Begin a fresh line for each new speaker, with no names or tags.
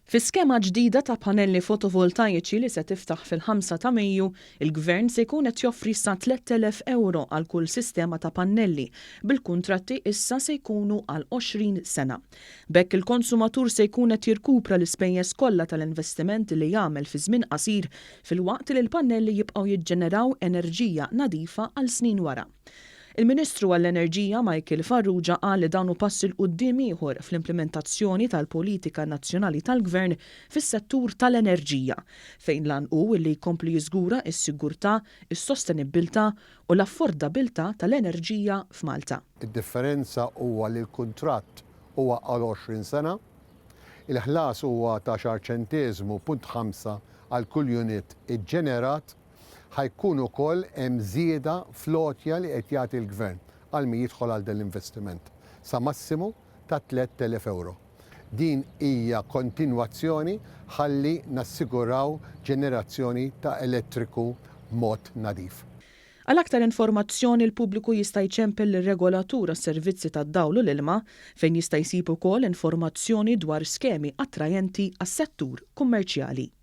Fi skema ġdida ta' pannelli fotovoltajiċi li se tiftaħ fil-5 ta' Mejju, il-Gvern se jkun qed joffri sa 3,000 ewro għal kull sistema ta' pannelli, bil-kuntratti issa se jkunu għal 20 sena. B'hekk il-konsumatur se jkun qed jirkupra l-ispejjeż kollha tal-investiment li jagħmel fi żmien qasir filwaqt li l-pannelli jibqgħu jiġġeneraw enerġija nadifa għal snin wara. Il-Ministru għall-Enerġija Michael Farrugia qal li dan hu pass 'il quddiem ieħor fl-implimentazzjoni tal-politika nazzjonali tal-Gvern fis-settur tal-enerġija, fejn l-għan hu li jkompli jiżgura s-sigurtà, is-sostenibbiltà u l-affordabilità tal-enerġija f'Malta.
Id-differenza huwa li l-kuntratt huwa għal 20 sena, il-ħlas huwa ta' għaxar ċenteżmu punt ħamsa għal kull unit iġġenerat. Ħa jkun ukoll hemm żieda fl-għotja li qed jagħti l-Gvern għal min jidħol għal dan l-investiment, sa massimu ta' 3,000 ewro. Din hija kontinwazzjoni ħalli nassiguraw ġenerazzjoni ta' elettriku b'mod nadif.
Għal aktar informazzjoni l-pubbliku jista' jċempel lir-Regolatur għas-Servizzi tad-Dawl u l-Ilma fejn jista' jsib ukoll informazzjoni dwar skemi attrajenti għas-settur kummerċjali.